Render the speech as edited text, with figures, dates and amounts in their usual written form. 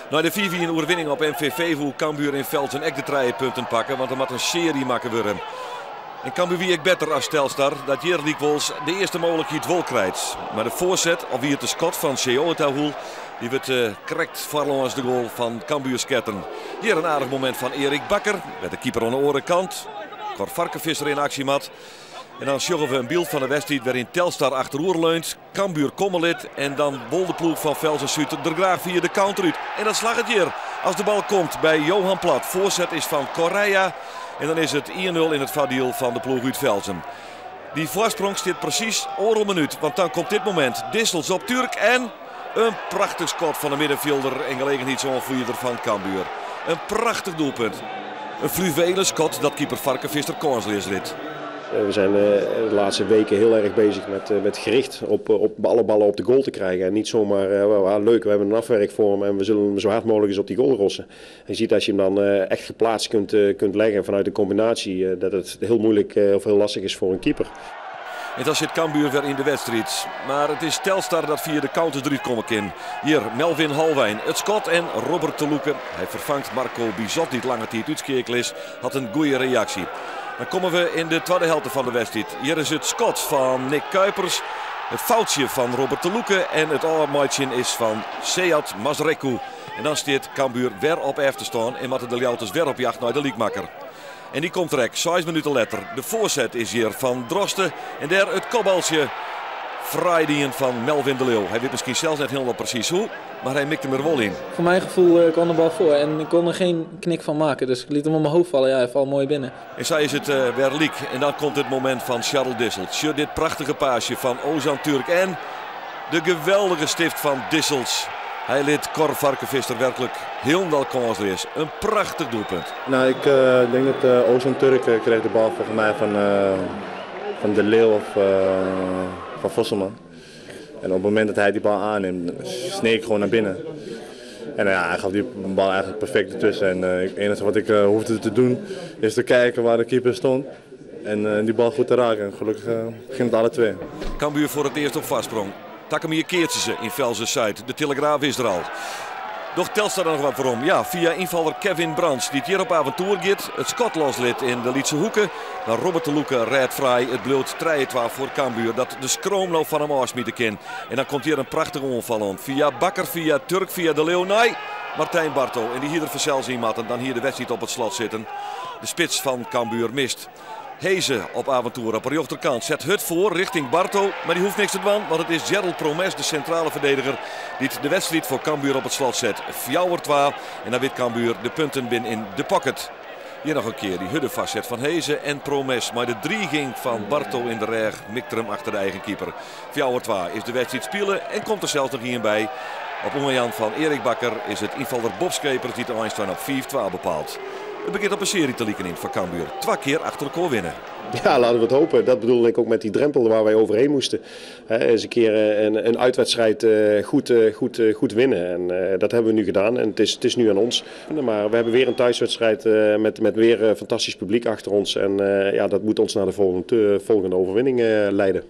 Nei de 5-1 oerwinning op MVV woe Cambuur yn Velsen ek de trije punten pakke, want der moat in searje makke wurde. En Cambuur wie ek better as Telstar, dat hjir lykwols de earste mooglikheid wol krijt. Mar de foarset, of wie it de skot fan Sheotahoel, dy wurdt krekt foarlâns de goal fan Cambuur sketten. Hjir in aardich momint fan Erik Bakker, wêr't de keeper oan de oare kant, Cor Varkenvisser, yn aksje moat. En dan sjogge we in byld fan de wedstriid wêryn Telstar achteroer leunt. Cambuur komme lit en dan wol de ploech fan Velsen Súd der graach fia de counter út. En dat slagget hjir as de bal komt by Johan Plat. Foarset is fan Correia en dan is it 1-0 yn it foardiel fan de ploech út Velsen. Dy foarsprong stiet presys oardel minút, want dan komt dit momint. Dissels op Turk en in prachtich skot fan de middenfjilder en gelegenheidsoanfierder fan Cambuur. In prachtich doelpunt. In fluwelen skot dat keeper Varkenvisser kânsleas lit. We zijn de laatste weken heel erg bezig met gericht op alle ballen op de goal te krijgen. En niet zomaar, leuk, we hebben een afwerkvorm en we zullen hem zo hard mogelijk eens op die goal rossen. En je ziet als je hem dan echt geplaatst kunt leggen vanuit de combinatie, dat het heel moeilijk of heel lastig is voor een keeper. En dan sit Cambuur wer yn de wedstriid. Mar it is Telstar dat fia de counters derút komme kin. Hjir Melvin Holwijn, it skot en Robert te Loeke. Hy ferfangt Marco Bizot, dy't lange tiid útskeakele is, hat in goede reaksje. Dan komme we yn de twadde helte fan de wedstriid. Hjir is it skot fan Nick Kuipers. It foutsje fan Robert te Loeke en it ôfmeitsjen is fan Sead Mazreku. En dan stiet Cambuur wer op efterstân en moatte de Ljouwerters wer op jacht nei de lykmakker. En dy komt der ek, 6 minuten letter. De foarset is hjir fan Droste. En dêr it kopbaltsje fraai dien fan Melvin de Leeuw. Hy wit miskien sels net hielendal presys hoe, mar hy mikte him der wol yn. Voor mijn gevoel kwam de bal voor en ik kon er geen knik van maken. Dus ik liet hem op mijn hoofd vallen. Ja, hij valt mooi binnen. En sa is it wer lyk. En dan komt it momint fan Charles Dissels. Sjoch dit prachtige paasje fan Ozan Turk en de geweldige stift fan Dissels. Hy lit Cor Varkenvisser werklik hielendal kânsleas. In prachtich doelpunt. Nou, ik denk dat Ozan Turk kreeg de bal volgens mij van De Leeuw of van Vosselman. En op het moment dat hij die bal aanneemt, sneed ik gewoon naar binnen. En ja, hij gaf die bal eigenlijk perfect ertussen. En het enige wat ik hoefde te doen is te kijken waar de keeper stond. En die bal goed te raken. En gelukkig ging het alle twee. Cambuur foar it earst op foarsprong. Takom jier keatse se yn Velsen Zuid. De Telegraaf is der al. Docht Telstar dan noch wat werom? Ja, fia ynfaller Kevin Brands, dy't hjir op aventoer giet. It skot loslit yn de lytse hoeke. Mar Robert de Loeke rêdt fraai. It bliuwt 3-2 foar Cambuur. Dat de skroom no fan him ôfsmite kin. En dan komt hjir in prachtige oanfal oan. Fia Bakker, fia Turk, fia De Leeuw. Nee, Martijn Barto. En dy hie der fansels yn moatten. Dan hie de wedstriid op it slot sitten. De spits fan Cambuur mist. Heze op aventoer op de rjochterkant. Set hurd foar rjochting Barto. Mar dy hoecht niks te dwaan, want it is Gerald Promes, de sintrale ferdediger, dy't de wedstriid foar Cambuur op it slot set. 4-2. En dan wit Cambuur, de punten binne yn de pocket. Hjir noch in kear dy hurde foarset fan Heze en Promes. Mei de driging fan Barto yn de rêch mikt er him achter de eigen keeper. 4-2 is de wedstriid spile en komt der sels noch ien by. Op oanjaan fan Erik Bakker is it ynfaller Bob Schepers dy't de einstân op 5-2 bepaalt. It begjint op in searje te lykjen foar Cambuur. Twa kear achter elkoar winne. Ja, laten we het hopen. Dat bedoelde ik ook met die drempel waar wij overheen moesten. Eens een keer een uitwedstrijd goed winnen. En dat hebben we nu gedaan en het is nu aan ons. Maar we hebben weer een thuiswedstrijd met weer fantastisch publiek achter ons. En ja, dat moet ons naar de volgende overwinning leiden.